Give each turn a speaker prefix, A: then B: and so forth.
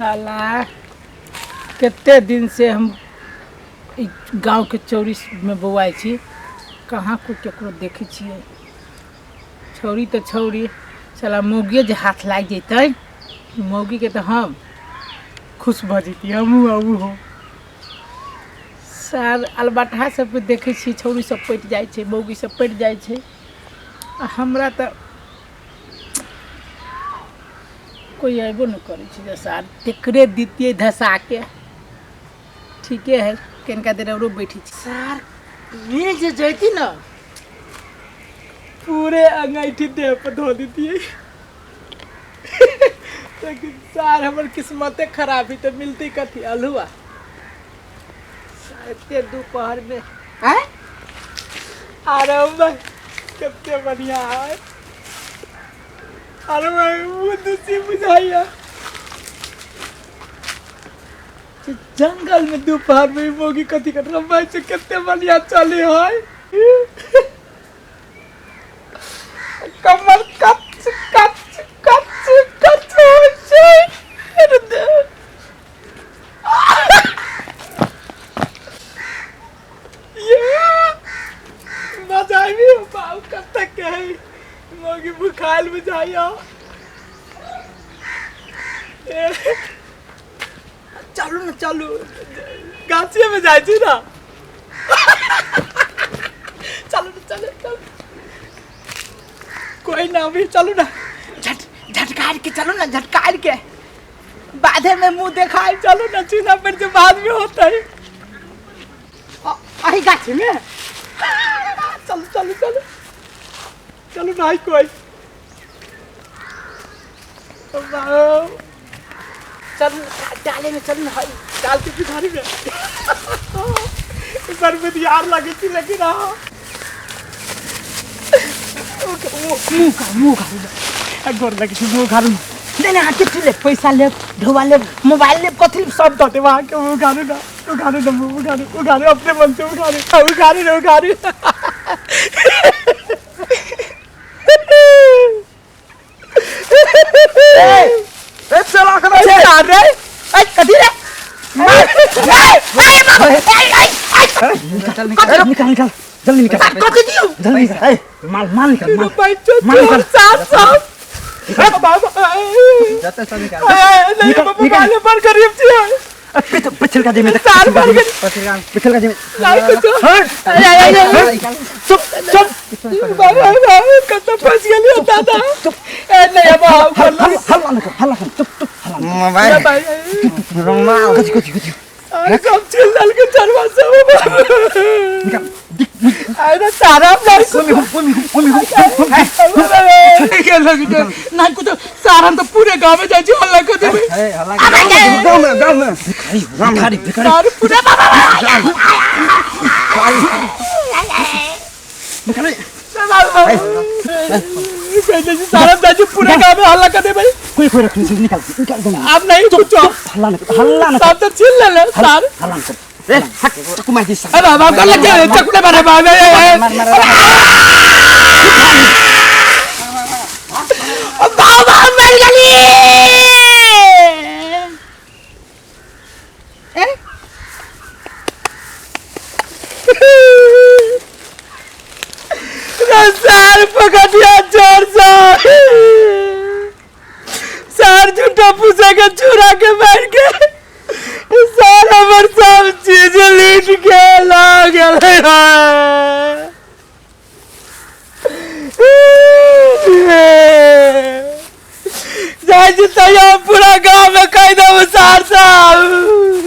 A: साला कते दिन से हम ई गाँवके चौरीमे बौआइ छी, कहाँ कोइ ककरो देखै छियै। छौरी तऽ छौरी, साला मौगिए जे हाथ लागि जैतै, मौगीके तऽ हम खुश भऽ जैतियै, हमहूँ आ ओहो। सार अलबटहा सबके देखै छियै, छौरी सब पटि जाइ छै, मौगी सब पटि जाइ छै, आ हमरा तऽ कोइ अयबो नहि करै छै। जे सार तकरे दितियै धसाके। ठीके है, कनिका देर औरो बैठै छी। सार मिल जे जैती ने, पूरे अंगैठी देह पर धो दितियै, लेकिन सार हमर किस्मते खराब है तऽ मिलती कथी? अल्हुआ। सार एते दोपहरमे आँय, अरे भाई कते बढ़िया है। अरे भाई वो दूसरी बुझाइया जंगल में दोपहर में मोगी कथी कर रहा भाई से, कते बढ़िया चले है। कमर कच कच कच कच होइ छै। अरे दे। ये मजा आबि बाप कतक के है मौगी भुखायल बुझाइया। ए, चलू ने चलू, गाछिए में जाइ छी ना। चलू ने, चलू चलू, कोई ना अभी, चलू ना, झट झटकार के चलू ना, झटकार के बाधे में मुंह देखाए चलू ना, चूना पर जो बाद में होता है अही गाछी में। चलू चलू चलू चलू, नहीं कोई। चल डाले में चल ना, डाल के पिछाड़ी में सर में यार लगे थी, लेकिन हाँ मुँह खा, मुँह खा, गोर लगे थी, मुँह खा। नहीं नहीं, किछु ले, पैसा ले, ढोवा ले, मोबाइल ले, कथी सब दऽ देब अहाँके। मुँह उघारू ना, उघारू ना, मुँह उघारू, उघारू, अपने मन से उघारू, उघारू ना, उघारू।
B: ए चला कर
A: अरे ए कथी रे?
B: निकल निकल निकल, जल्दी निकल।
A: कथी दियौ?
B: जल्दी निकल। ए माल माल निकल, माल
A: माल निकल। 700
C: जते सब निकाल।
A: नहीं मोबाइल पर गरीब छी।
B: पिछल का जेमे,
A: सार पर गरीब,
B: पिछल का जेमे।
A: चुप चुप, कतऽ फंस गेलियै दादा? ए नहीं, अब
B: हल्ला हल्ला न कर, हल्ला कर, चुप चुप, हल्ला
C: मोबाइल रुमाल
B: कथी कथी कथी?
A: सब छीन लेलकै चरवा सब।
B: निकाल।
A: अरे सारा नहीं कुछ, सारा हम तो पूरे गांव में जाइ छी हल्ला कर देबै।
C: ए हल्ला।
B: गांव में, गांव में भिखारी, भिखारी, भिखारी।
A: सारे पूरे
B: भिखारी।
A: सारा जाइ छी पूरे गांव में हल्ला कर देबै।
B: कोई कोई रखने से निकाल निकाल दूंगा।
A: आप नहीं कुछ,
B: हल्ला न कर, हल्ला न कर।
A: सब तो छीन लेले सार।
B: हल्ला न कर। ए हट, चक्कू मार दी।
A: अरे बाबा कर लग चक्कू ले मारे बाबा। बाबा मर गली। सार पकड़ दिया जोर से, सार झूठा पूछा के चुरा के बैठ के सार हमर सब चीज लूट के ला गेलै। जाइ छी तैयो पूरा गाँव में कहि देब सार साहब।